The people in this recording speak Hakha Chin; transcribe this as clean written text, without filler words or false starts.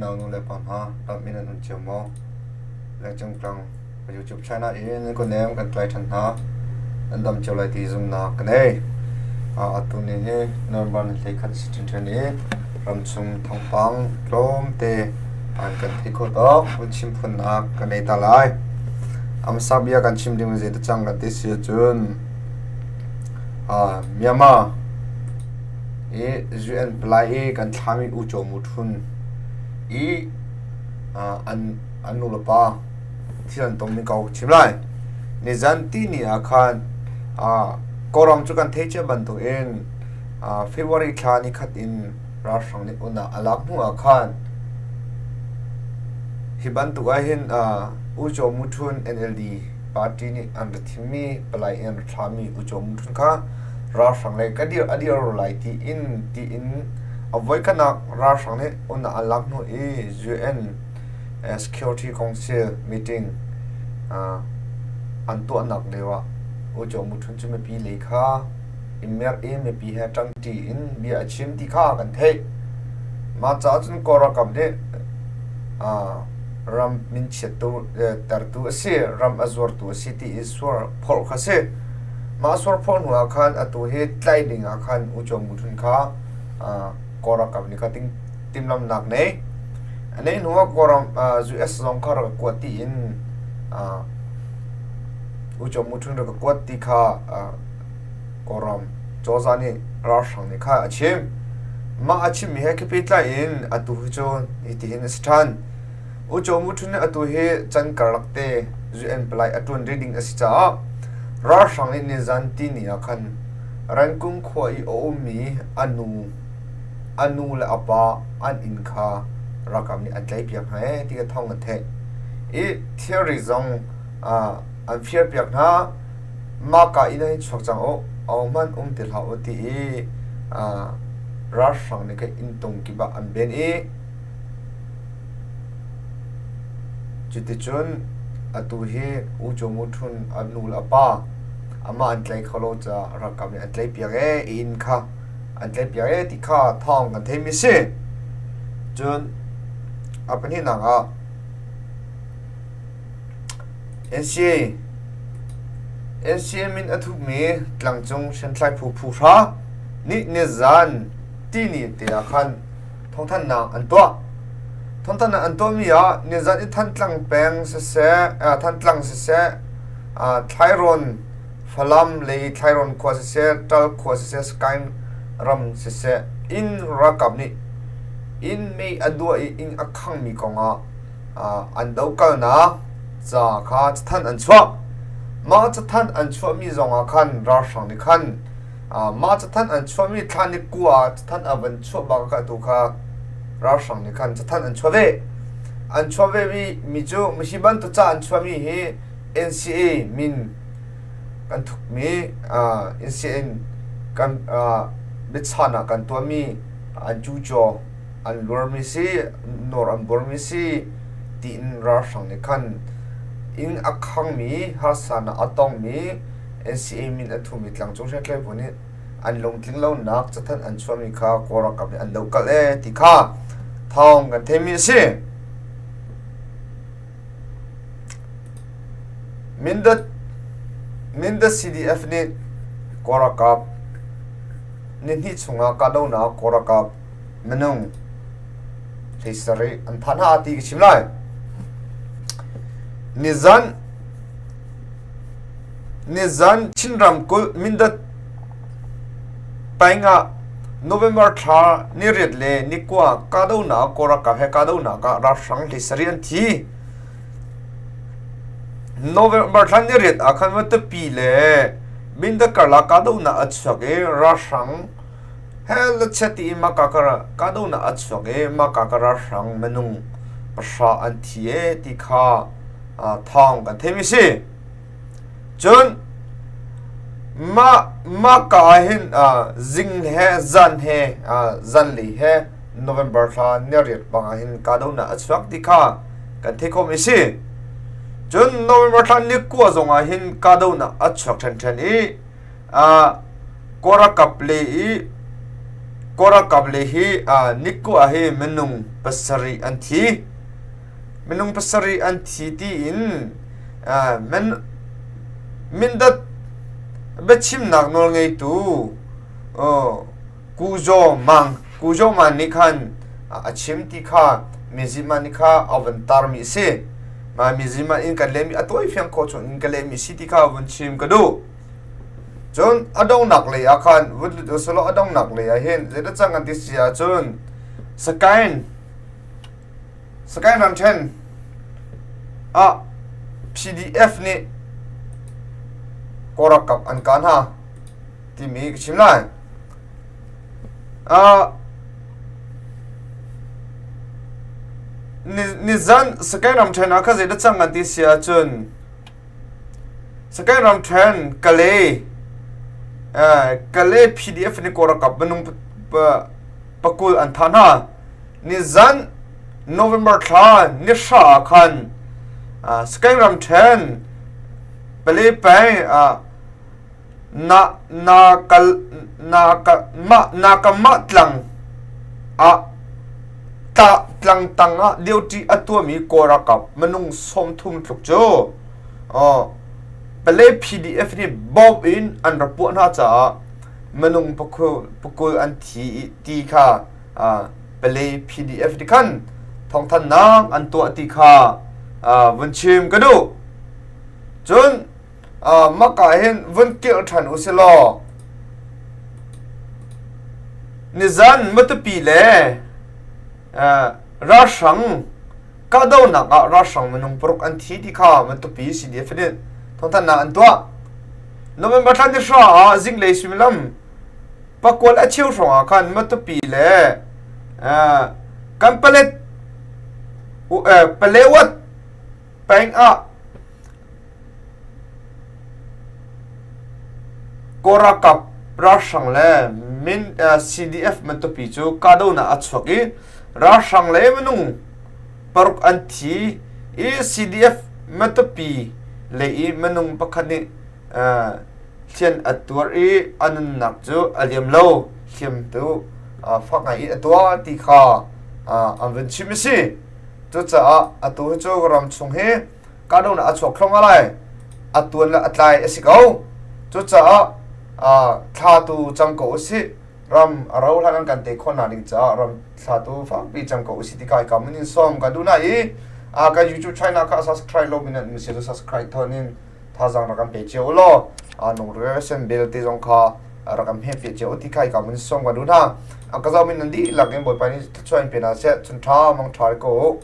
Unau nu le pa hna, ram in an um cio maw? Lengcungtlang YouTube channel in nan kutnem kan tlai ṭhan hna. Nan dam cio lai ti zumhnak ka nei. Atu ni hi November ni 11 si ṭhinṭhen i ramchung thawngpang tlawmte an kan theih khawh tawk vun chim phunnak ka nei ta lai. Amsa bia kan chim ding zei cang kan ti si ahcun Myanmar i UN palai i kan thlami ucaw mu ṭhun i an an nulepa thil an tongmi ko chim lai. Nizan tihni ah khan Kawlram cu kan theih cia bantukin February thla nikhat in ralhrang nih un ah a lak hnu ah khan hi bantuk ahhin Ucaw Mu Htun NLD party nih an ra thimmi palai in an ra thlami Ucaw Mu Htun kha ralhrang le ka dir a dir lai tiin tiin a voikhatnak ralhrang nih un ah an lak hnu i UN Security Council meeting an tuahnak lio ah Ucaw Mu Htun cu mipi lei kha i merh i mipi he ṭangṭi in bia a chim ti kha kan theih. Mah caah cun Kawl ralkap nih ram minchiat tertu a si, ram a zuartu a si ti i suar phorh kha si. Mah suar phorh hnu ah khan atu hi tlaih ding ah khan U Caw Mu Htun kha Kawl ralkap nih kha timhlamhnak nei. A neih hnu ah Kawlram US zong kha rak kuat ti in U Caw Mu Htun rak kuat ti kha Kawlram cozah nih ralhrang nih kha a chim. Mah a chimmi he khi pehtlai in atu hi cu hitihin a si ṭhan. U Caw Mu Htun nih atu hi can karlak te UN palai a ṭuan rih ding a si caah ralhrang nih nizan tihni ah khan Rengkung khua i a ummi a nu a nu le a pa an inn kha ralkap nih an tlaihpiak hna ee ti kha thawng an theih. I thilri zong an firpiak hna. Mahka inn ah hin chuak cang u, ahohmanh um ti hlah u ti i ralhrang nih khan inntung kip ah an ben i cuticun atu hi U Caw Mu Htun a nu le a pa amah an tlai kho lo caah ralkap nih an tlaihpiak ee i inn kha an tlaihpiak ee ti kha thawng kan theimi si. Cun a pahnihnak ah NCA min a thupmi tlangcung hriamtlai phu phu hra nih nizan tihni te ah khan thawngthanhnak an tuah. Thawngthanhnak an tuahmi ah nizan i Thantlang peng siseh, Thantlang siseh, Thlairawn, Falam lei Thlairawn khua siseh, Ṭal khua siseh, Sagaing ram siseh, inn ralkap nih inn mei a duah i inn a khangmi kongah an dokalnak ca kha cathanh an chuah. Mah cathanh an chuahmi zongah khan ralhrang nih khan mah cathanh an chuahmi thla ni kua ah cathanh a van chuah bak ah tu kha ralhrang nih khan cathanh an chuah ve. An chuah ve mi cu hi bantuk ca an chuahmi hi NCA min kan thukmi NCA kan biachan ah kan tuahmi an cucaw an luarmi si, nawr an buarmi si tiin ralhrang nih khan inn a khangmi, harsanak a tongmi NCA min a thumi tlangcung hriamtlai bu nih an lungtling lonak cathanh an chuahmi kha Kawl ralkap nih an dohkalh ee ti kha thawng kan theimi a si. Mindat Mindat CDF nih Kawl ralkap nihnih chungah kahdohnak Kawl ralkap minung 17 an phan hna ti ka chim lai. Nizan nizan Chin ramkulh Mindat peng ah November thla niriat le nikua kahdohnak Kawlralkap he kahdohnak ah ralhrang 17 an thi. November thla niriat ah khan Matupi le Mindat karlak kahdohnak a chuak i ralhrang Hell chiat i maka kahdohnak a chuak i maka ka ralhrang minung pahra an thi e ti kha thawng kan theimi si. Cun mah maka ah hin zing he zan he zanlei he November thla niriat bang ah hin kahdohnak a chuak ti kha kan theih khawhmi si. Cun November thla ni kua zong ah hin kahdohnak a chuak ṭhenṭhen i Kawlralkap lei i Kawl ralkap lei hi nikua hi minung pasarih an thi. Minung pasarih an thi tiin Mindat biachimnak nawlngeitu Ku Zaw Mang Ku Zaw Mang nih khan a chim ti kha Mizima nih kha a vun tarmi a si. Mah Mizima in kan lehmi a tawifiang khawh chung in ka lehmi a si ti kha vun chim ka duh. Cun a donghnak lei ah khan vun lut usulaw a donghnak lei ah hin zeidah cang kan ti si ahcun Sakain Sakain ramṭhen ah PDF nih Kawl ralkap an kah hna timi ka chim lai. Nizan Sakain ramṭhen ah kha zeidah cang kan ti si ahcun Sakain ramṭhen Kalay Kalay PDF nih Kawl ralkap minung pakul an thah hna. Nizan November thla ni hra ah khan Sakaing ramṭhen Pale peng na na kal na ka mah na ka mah tlang ah tah tlang tang ah duty a tuahmi Kawl ralkap minung 30 tluk cu Pale PDF nih bomb in an rak puah hna caah minung pakul an thi ti kha Pale PDF nih khan thawngthanhnak an tuah ti kha vun chim ka duh. Cun maka ah hin vun kilh ṭhan u si law nizan Matupi le ralhrang kahdohnak ah ralhrang minung paruk an thi ti kha Matupi CDF nih thawngthanhnak an tuah. November thla ni hra ah zinglei suimilam pakual a cheu hrawng ah khan Matupi le Kanpalet Palewat peng ah Kawl ralkap ralhrang le min CDF Matupi cu kahdohnak a chuak i ralhrang le minung paruk an thi i CDF Matupi lei i minung pakhat nih hlian a tuar i a nunnak cu a liam lo hliam tu fak ngai i a tuar ti kha an vun chim a si. Cucaah atu hi cu ram chung hi kahdohnak a chuak thluahmah lai. A tuan le a tlai a si ko. Cucaah thla tu cam ko usih. Ram a ro hlan an kan te khawh ding caah ram thla tu fakpi cam ko usih ti kai kam in sawm ka duh na i ka YouTube channel kha subscribe lo min an si subscribe thon in thazang rak kan pe cio law nung re sen bel te zong kha rak kan hme pe cio ti kai kam in sawm ka duh hna. Ka zau min nan dihlak in Bawipa nih thluachuah in pe hna seh. Chun tha mang tha ko.